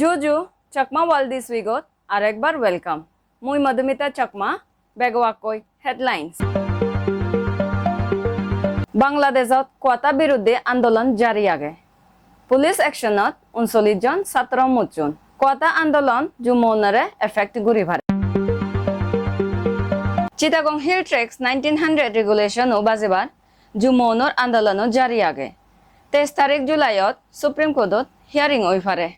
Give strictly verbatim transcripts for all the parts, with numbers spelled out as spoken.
Juju, Chakma World This Week-ot arekbar welcome. Mui Madhumita Chakma, bego akkoi headlines. Bangladeshot quota biruddhe andolon jari age. Police action-ot unsollish jon satro mocchon. Quota andolon Jummo-unore affect guri pare. Chittagong Hill Tracts nineteen hundred regulation-o bajebar Jummo-unor andolono jari age. Teis tarik July-ot Supreme Court-ot hearing oi pare.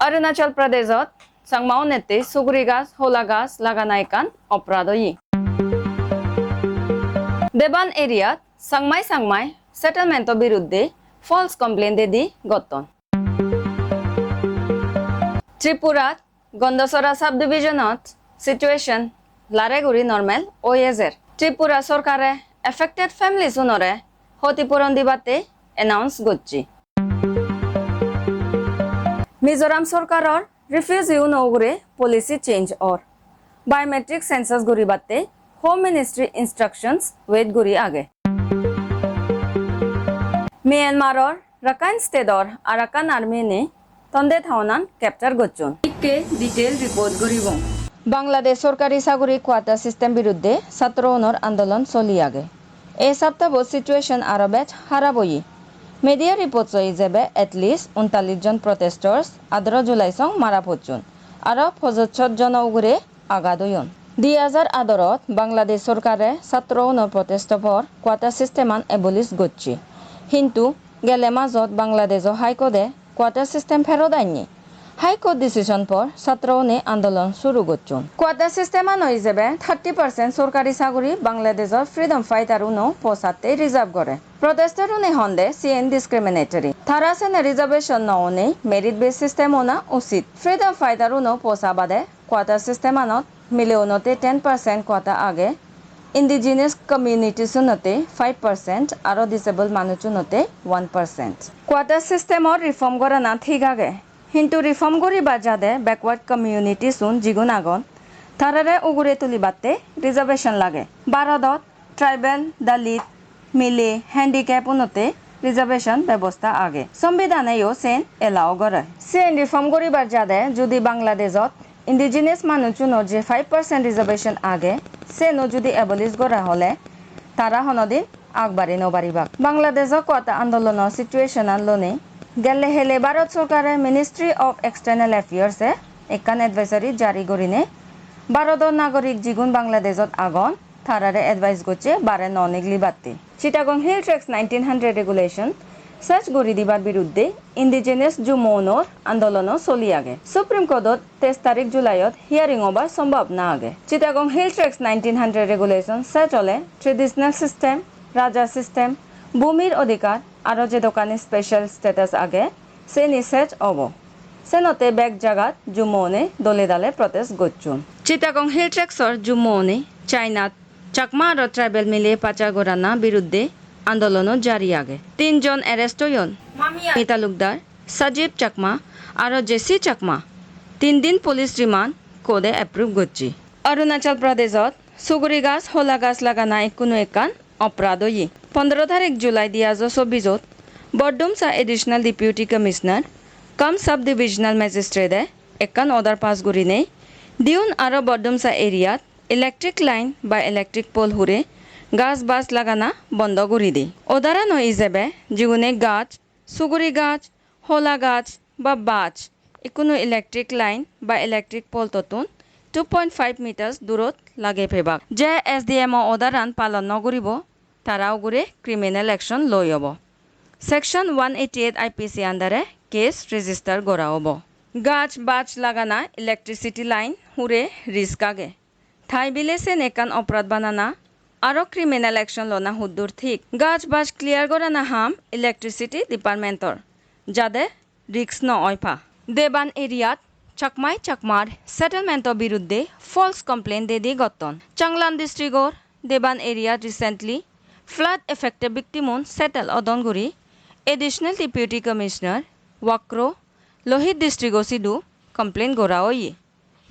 Arunachal Pradesh-ot Changma-unette suguri gaj, hola gaj lagana ekkan oprad oye. Deban area-t Changmai Changmai settlement-o biruddhe false complaint dede gotton. Tripurat Gondasora subdivision-ot situation lare guri normal oi ejer. Tripura sorkare affected families-unore hotipuron dibatte announce gocche. Mizoram sorkaror refugee-uno ugure policy change or. Biometric census guribatte Home Ministry instructions wait guri age. Myanmaror Rakhine State-or Arakan Army-une Tonde town-an capture gocchon. Ikke detail report guribong. Bangladesh sorkari saguri quota system biruddhe satro-unor andolon soli age. Ei saptabo situation aro bej harap oye. Media reports-o ijebe at least untallish jon protesters adaro July song mara pocchon. Aro pojojsot jono ugure agat oyon. Di hajar adorot Bangladesh sorkare satro-unor protest-o por quota system-an abolish gocche. Hintu gele majot Bangladesh-o High Court-e quota system pherot anne. High Court decision por satro-une andolon suru gocchon. Quota system-ano ijebe thirty percent sorkari saguri Bangladesh-or freedom fighter-uno posatte reserve gore. Protester-une honde siyen discriminatory. Tara sene reservation no onei merit based system ona usit. Freedom fighter-uno posa bade quota system-anot mileunotte ten percent quota age, indigenous communities-unotte five percent, aro disabled manuchunotte one percent. Quota system-or reform gorana thik age, hintu reform guribar jade backward communities-un jigun agon, tarare ugure tulibatte reservation lage. Bharodot tribal, Dalit, mile, handicap unotte reservation bebosta age. Sombidhaneyo sen allow gore. Sen reform guribar jade judi Bangladeshot indigenous manuchunor je five percent reservation age, seno judi abolish gora hole, tara honodin agbari no paribak. Bangladeshot quota andolonor situation an lonei gelle hele Bharat sorkare Ministry of External Affairs e ekkan advisory jari gorine Bharodor nagorik jigun Bangladeshot agon, tarare advice gocche bare no niglibatte. Chittagong Hill Tracts nineteen hundred regulation sej guri dibar biruddhe indigenous Jummo-unor andolono soli age. Supreme Court-ot teis tarik July-ot hearing obar sombhabona age. Chittagong Hill Tracts nineteen hundred regulation sej ole traditional system, raja system, bhumir odhikar aro jedokkani special status age, seni sej obo. Senotte bek jagat Jummo-une dole dale protest gocchon. Chittagong Hill Tracts-or Jummo-une China-t Chakma aro tribal mile pachar gorana biruddhe andolono jari age. Tin jon arrest oyon. Mami Talukdar, Sajib Chakma aro J C Chakma. Tin din police remand court-e approve gocche. Arunachal Pradeshot suguri gaj, hola gaj lagana ikkunu ekkan oprad oye. Pondro tarik July di hajar chobbijot Bordumsa Additional Deputy Commissioner cum Sub Divisional Magistrate-e ekkan order pass gurinei Diyun aro Bordumsa area-t electric line ba electric pole hure gaj baj lagana bondo guri de. Order-ano ijebe jigune gaj, suguri gaj, hola gaj ba baj ikkunu electric line ba electric pole-tottun two point five meters durot lagei pebak. Je S D M-o order-an palon no guribo, tara ugure criminal action loi obo. Section one eighty-eight I P C under-e case register gora obo. Gaj baj lagana electricity line hure risk age. Tai bile sen ekkan oprad banana aro criminal action lona huddur thik. Gaj baj clear gorana ham electricity department-or, jade risk no oi pa. Deban area-t Chakmai Chakmar settlement-o biruddhe false complaint dede gotton. Changlang district-or Deban area-t recently flood affected victim-un settle odon guri Additional Deputy Commissioner Wakro Lohit district-o sidu complaint gora oye.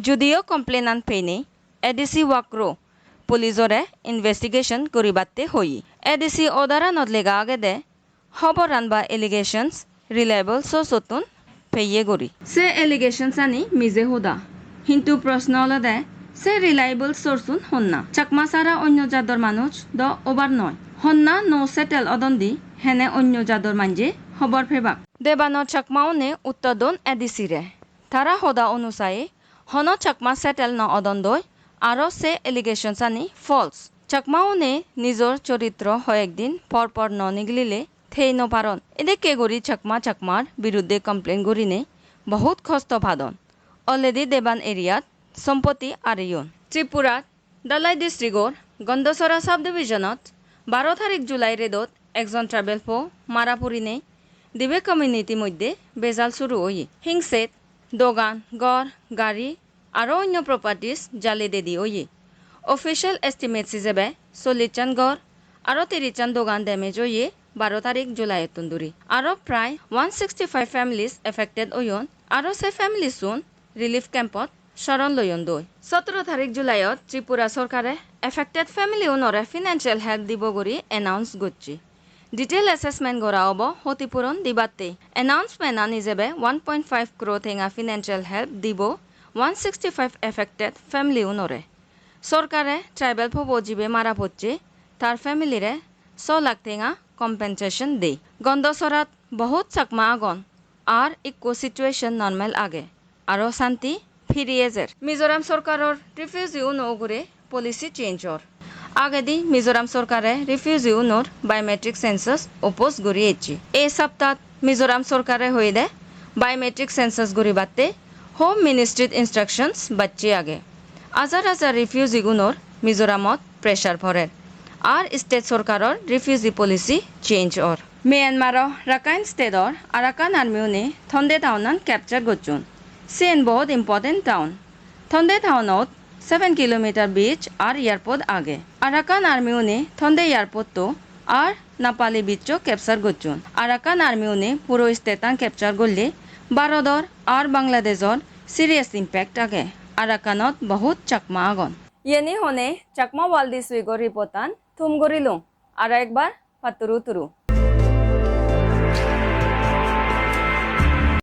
Judio complaint-an peinei A D C Wakro police-ore investigation guribatte hoye. A D C order-anot lega agede, hoboran ba allegations reliable source-ottun peye guri. Se allegation sani mije hoda. Hintu proshno olode, se reliable source un honna? Chakma sara onyo jador manuj do obar noi. Honna no settle odon di hene onyo jador manje hobor pebak? Debanor Chakma une uttor don A D C re. Tara hoda onusaye, hono Chakma settle no odon doi, aro se allegation sani false. Chakma une nijor choritro hoyek din por por no nigilile thei no paron. Edekke guri Chakma Chakmar biruddhe complain gurinei bohut hosto padon. Already Deban area-t sompotti areyon. Tripurat Dhalai district-or Gondasora subdivision-ot baro tarik July redot ekjon tribal po mara purinei dibe community moddhe bejal suru oye. Hingset, dogan, ghor, gari aro onyo properties jale dedi oye. Official estimates hijebe chollish chan ghor aro tiris chan dogan damage oye baro tarik July-ottun duri. Aro prai one sixty five families affected oyon, aro se families-un relief camp-ot soron loyon doi. Sotoro tarik July-ot Tripura sorkare affected family-unore financial help dibo guri announce gocche. Detail assessment gora obo hotipuron dibatte. Announcement-an ijebe one point five crore tenga financial help dibo one sixty five affected family-unore. Sorkare tribal pobo jibe mara pocche, tar family-re so lakh tenga compensation de. Gondasorat bohut Chakma agon, ar ikko situation normal age, aro santi firi ejer. Mizoram sorkaror refugee-uno ugure policy change or. Agedi Mizoram sorkare refugee-unor biometric census oppose guri ecche. Ei saptat Mizoram sorkare hoide biometric census guribatte Home Ministry-t instructions bacche age. Ajar ajar refugee-unor Mizoramot pressure porer. Ar state sorkaror refugee policy change or. Myanmar-o Rakhine State-or Arakan Army-une Tonde town-an capture gocchon. Siyen bohut important town. Tonde town-ot seven kilometer beach ar airport age. Arakan Army-une Tonde airport-o ar Napali beach-o capture gocchon. Arakan Army-une puro state-an capture golle Bharodor ar Bangladeshor serious impact age. Arakanot bohut Chakma agon. Yeni hone Chakma World This Week-or report-an thum gorilung. Aro ekbar patturu turu.